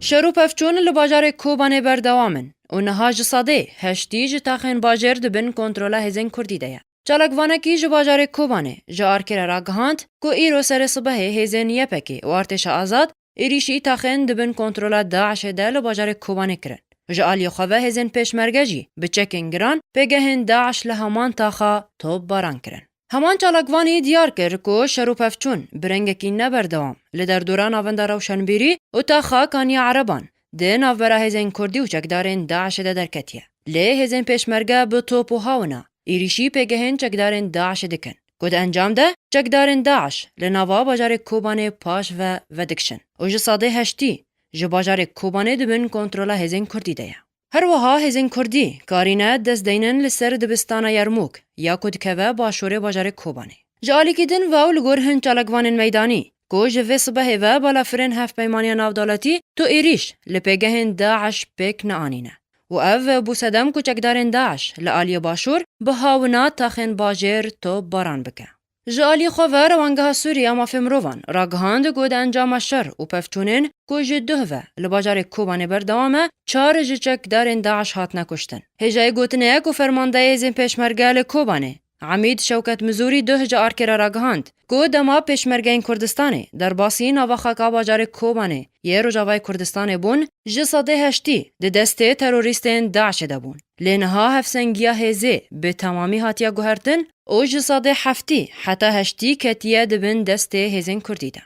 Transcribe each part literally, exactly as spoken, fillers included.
Şer û pevçûn li bajarê Kobanê berdewam in û niha ji sedê heştî ji taxên bajêr di bin kontrola hêzên Kurdî de ye. Çalakvanekî ji bajarê Kobanê ji Arkêrê ragihand ku îro serê sibehê hêzên Y P G û Artêşa Azad êrîşî taxên di bin kontrola DAIŞê de li bajarê Kobanê kirin. Ji aliyê xwe ve hêzên pêşmerge jî bi çekên giran pêgehên DAIŞ li heman taxa topbaran kirin. Heman çalakvanî diyar kir ku şer û pevçûn bi rengekî neberdewam li derdora navenda rewşenbîrî û taxa Kaniya Ereban di navbera hêzên Kurdî û çekdarên DAIŞê de derketiye. Lê hêzên pêşmerge bi top û hawina êrîşî pêgehên çekdarên DAIŞê dikin, ku di encam de çekdarên DAIŞ li nava bajarê Kobanê paş ve vedikişin û ji sedê heştî ji bajarê Kobanê di bin kontrola hêzên Kurdî de ye. Her wiha hêzên Kurdî karîne dest deynin li ser dibistana Yermûk ya ku dikeve başûrê bajarê Kobanê. Ji alîkî din ve û li gor hin çalakvanên meydanî ku ji vê sibehê ve balafirên Hevpeymaniya Navdewletî tu êrîş li pêgehên DAIŞ pêk neanîne û ev bû sedem ku çekdarên DAIŞ li aliyê başûr bi hawina taxên bajêr topbaran bike. Ji alî xwe ve Rewangeha Sûrî ya Mafê Mirovan ragihand ku di encama şer û pevçûnên ku ji duh ve li bajarê Kobanê berdewam e, çar ji çekdarên DAIŞ hatine kuştin. Hêjayî gotinê ye ku fermandeyê hêzên pêşmerge li Kobanê, Emîd Şewket Mizûrî duh ji Arkêrê ragihand ku dema pêşmergeyên Kurdistanê derbasî nava xaka bajarê Kobanê yê Rojavayê Kurdistanê bûn, ji sedê heştî di destê terorîstên DAIŞê de bûn. Lê niha hevsengiya hêzê bi temamî hatiye guhertin û ji sedê heftî heta heştî ketiye di bin destê hêzên Kurdî de.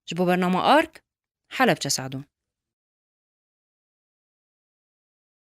Ji bo bernama Ark, Helebçe Sadûn.